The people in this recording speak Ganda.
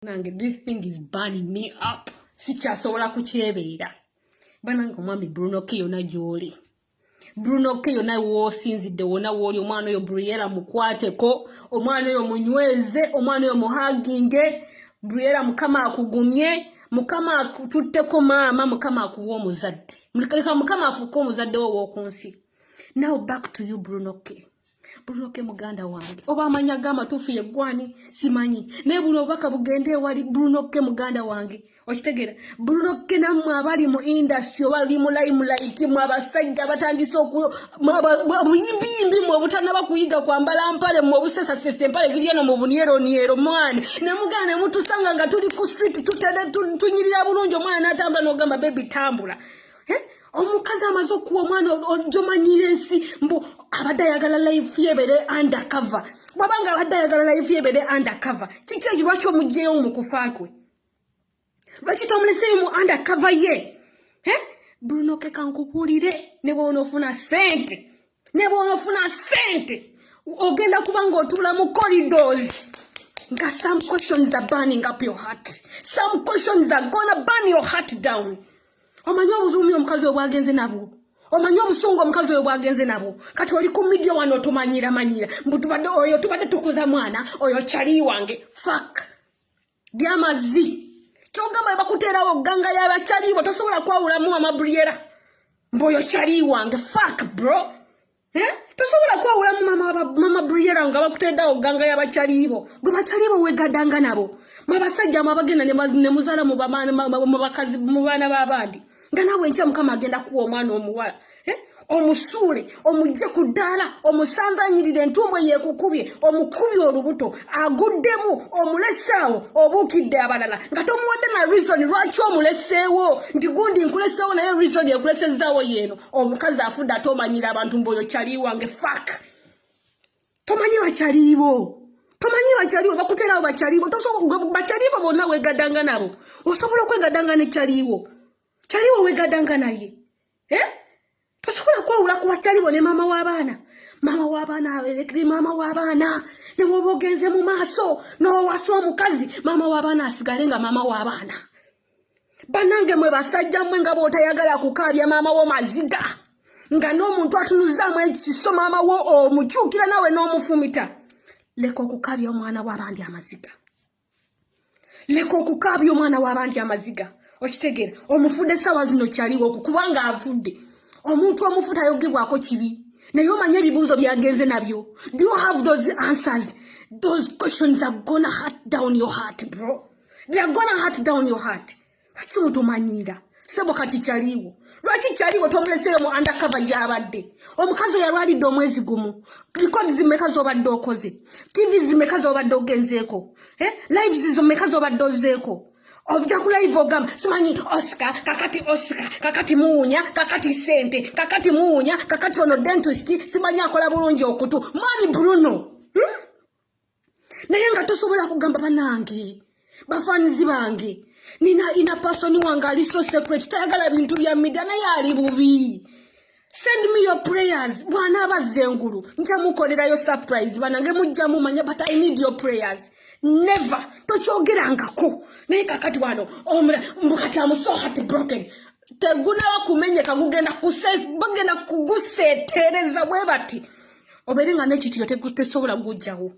Nange this thing is burning me up, sikyasobola kukyebeera. Banange, omwami Bruno K, yona gy'oli, Bruno K, yonna woosinzidde, wonna wooli, omwana oyo Briella mukwateko, omwana oyo munyweze, omwana oyo muhuginge. Briella, Mukama akugumye, Mukama akututteko maama, Mukama akuwa omuzadde, leka Mukama afuuke omuzadde wo ow'oku nsi. Now back to you, Bruno K. Bruno K, muganda wange, oba amanya g'amatuufu yeggwani simanyi, naye buno obubaka bugende ewali Bruno K. Muganda wange, okitegeera? Bruno K, nammwe abali mu industry oba ali mu limelight, mwe abasajja abatandise obuyimbiyimbi, mwe obutanaba kuyiga kwambala mpale, mwe obusesasesa empale ziri eno mu bunyeronyero, mwana nemuganda nemutusanga nga tuli ku street, tunyirira bulungi, omwana n'atambula n'ogamba, "Baby, tambula." Eh? Omukazi amaze okuwa omwana gyomanyira ensi, mbu abadde ayagala life yebere undercover. Bwabanga abadde ayagala life yebere undercover, kiki eki? Lwaki omugyeyo mu kufa kwe? Lwaki tomuleseyo mu undercover ye? Eh? Bruno K, kankubuulire, ne bwonoofuna sente, ne bwonoofuna sente, ogenda kuba ng'otuula mu corridors nga some questions are burning up your heart. Some questions are gonna burn your heart down. Omanyi obuzumi omukazi oyo bwagenze nabwo? Omanyi obusungu omukazi oyo bwagenze nabwo? Kati oli ku media wano otumanyira manyira mbu tubadde oyo, tubadde tukuza mwana oyo kyali wange. Fuck, byamazzi kyogamba bakuteerawo ganga y'abakyalibo, tosobola kwawulamu mama Briella mbu oyo kyali wange. Fuck, bro. Eh? Tosobola kwawulamu mama Briella nga bakuteeddawo ganga y'abakyalibo. Gwe bakyalibo wegaddanga nabo, mwabasajja mwe abagenda ne muzaala mu bakazi, mu baana b'abandi, nga naawe enkya Mukama agenda kuwa omwana omuwala. Eh? Omusuule, omugje ku ddaala, omusanzanyirire entumbwe yeekukubye, omukubye olubuto, aguddemu, omuleseawo, obuukidde abalala nga tomuwadde na reason lwaki omuleseewo, nti gundi nkuleseewo, naye reason ekulesezaawo yeeno. Omukazi afudde, ate omanyira abantu mbu oyo kyali wange. Fuck, tomanyi bakyaliibo, tomanyi bakyaliibo, bakuteerawo bakyaliibo. Bakyaliibo bonna wegaddanga nabo, osobola okwegaddanga ne kyaliiwo, kyaliiwo wegaddanga naye, eh? Tosobola kwawula ku bakyalibo ne maama w'abaana. Maama w'abaana aberekere maama w'abaana, ne woba ogenze mu maaso n'owasa omukazi, maama w'abaana asigale nga maama w'abaana. Bannange, mwe basajja mmwe, nga bw'otayagala kukaabya maama wo maziga, nga n'omuntu atunuzaamu ekiso maama wo omukyukira naawe n'omufumita, leka okukaabya omwana w'abandi amaziga, leka okukaabya omwana w'abandi amaziga. Okitegeera? Omufudde essaawa zino kyaliwo oku kubanga afudde. Omuntu omufu tayogebwako kibi, naye omanye ebibuuzo byagenze nabyo. Do you have those answers? Those questions are gonna hurt down your heart, bro. They are gonna hurt down your heart. Lwaki mutumanyiira, sebo? Kati kyaliwo, lwaki kyaliwo tomuleseyo mu undercover gy'abadde? Omukazi oyo alwalidde omwezi gumu, record zimeka z'obadde okoze? TV zimeka z'obadde ogenzeeko? Eh? Lives zomeka z'obadde ozeeko? Ojja ku live ogamba simanyi Oscar, kakati Oscar, kakati muwunya, kakati sente, kakati muwunya, kakati ono dentist simanyi akola bulungi okutu. Mwami Bruno, Naye nga tosobola kugamba, "Banange, bafanizi bange, nina ina person wange ali so secret, tayagala bintu bya media, naye ali bubi. Send me your prayers. Bw'anaabazza engulu nja mukolerayo surprise. Banange, mujja mumanya, but I need your prayers." Never, tokyogerangako. Naye kakati wano mbu kati am so heart broken. Tegunaba kumenyeka, gugenda bagenda kuguseetereza bwe bati, obeere nga n'ekitiro tesobola gujjawo.